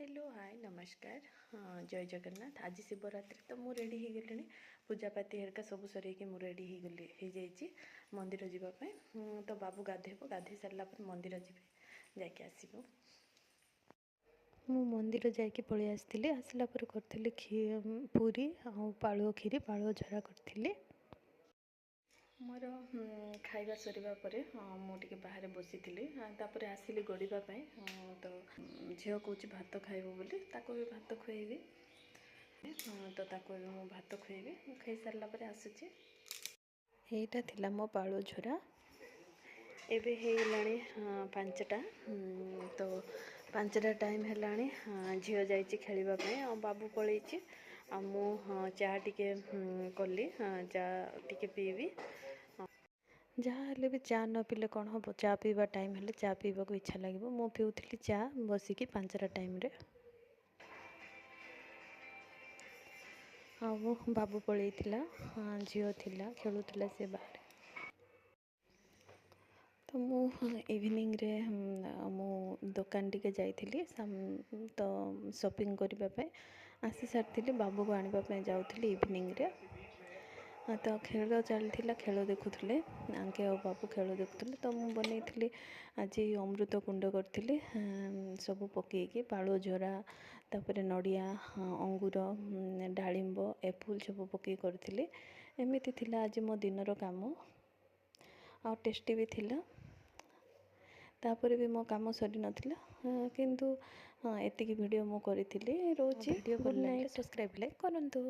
Hello, ହାଏ, ନମସ୍କାର, ହଁ, ଜୟ ଜଗନ୍ନାଥ। ଆଜି ଶିବରାତ୍ରି ତ ମୁଁ ରେଡ଼ି ହେଇଗଲିଣି। ପୂଜାପାତି ହେରିକା ସବୁ ସରେଇକି ମୁଁ ରେଡ଼ି ହେଇଗଲି, ହେଇଯାଇଛି ମନ୍ଦିର ଯିବା ପାଇଁ। ତ ବାବୁ ଗାଧେଇବ, ଗାଧେଇ ସାରିଲା ପରେ ମନ୍ଦିର ଯିବି, ଯାଇକି ଆସିବୁ। ମୁଁ ମନ୍ଦିର ଯାଇକି ପଳେଇ ଆସିଥିଲି। ଆସିଲା ପରେ କରିଥିଲି ପୁରୀ ଆଉ ପାଳୁଅ କ୍ଷୀରି, ପାଳୁଅ ଝରା କରିଥିଲି। ମୋର ଖାଇବା ସରିବା ପରେ ମୁଁ ଟିକେ ବାହାରେ ବସିଥିଲି। ତାପରେ ଆସିଲି ଗଡ଼ିବା ପାଇଁ। ତ ଝିଅ କହୁଛି ଭାତ ଖାଇବ ବୋଲି, ତାକୁ ବି ଭାତ ଖୁଆଇବି। ତ ତାକୁ ଏବେ ମୁଁ ଭାତ ଖୁଆଇବି। ମୁଁ ଖାଇସାରିଲା ପରେ ଆସୁଛି। ଏଇଟା ଥିଲା ମୋ ପାଳୁଅ ଝୁରା। ଏବେ ହେଇଗଲାଣି 5ଟା। ତ 5ଟା ଟାଇମ୍ ହେଲାଣି। ଝିଅ ଯାଇଛି ଖେଳିବା ପାଇଁ ଆଉ ବାବୁ ପଳେଇଛି ଆଉ ମୁଁ ଚା ଟିକେ କଲି, ଚା ଟିକେ ପିଇବି। ଯାହା ହେଲେ ବି ଚା ନ ପିଇଲେ କ'ଣ ହେବ? ଚା ପିଇବା ଟାଇମ୍ ହେଲେ ଚା ପିଇବାକୁ ଇଚ୍ଛା ଲାଗିବ। ମୁଁ ପିଉଥିଲି ଚା ବସିକି 5ଟା ଟାଇମ୍ରେ। ଆଉ ବାବୁ ପଳେଇଥିଲା, ଝିଅ ଥିଲା, ଖେଳୁଥିଲା ସେ ବାହାରେ। ତ ମୁଁ ଇଭିନିଂରେ ମୁଁ ଦୋକାନ ଟିକେ ଯାଇଥିଲି ତ ସପିଂ କରିବା ପାଇଁ। ଆସି ସାରିଥିଲି, ବାବୁକୁ ଆଣିବା ପାଇଁ ଯାଉଥିଲି ଇଭିନିଂରେ। ତ ଖେଳ ଚାଲିଥିଲା, ଖେଳ ଦେଖୁଥିଲେ ଆଙ୍କେ ଆଉ ବାବୁ ଖେଳ ଦେଖୁଥିଲେ। ତ ମୁଁ ବନେଇଥିଲି ଆଜି ଅମୃତ କୁଣ୍ଡ କରିଥିଲି, ସବୁ ପକେଇକି, ପାଳୁଅ ଝରା, ତାପରେ ନଡ଼ିଆ, ଅଙ୍ଗୁର, ଡାଳିମ୍ବ, ଏପୁଲ୍ ସବୁ ପକେଇ କରିଥିଲି। ଏମିତି ଥିଲା ଆଜି ମୋ ଦିନର କାମ ଆଉ ଟେଷ୍ଟି ବି ଥିଲା। ତାପରେ ବି ମୋ କାମ ସରିନଥିଲା, କିନ୍ତୁ ଏତିକି ଭିଡ଼ିଓ ମୁଁ କରିଥିଲି। ରହୁଛି, ଭିଡ଼ିଓ ଭଲ ଗୁଡ଼୍ ଲାଗିଲେ ନାଇଟ୍। ସବସ୍କ୍ରାଇବ୍, ଲାଇକ୍ କରନ୍ତୁ।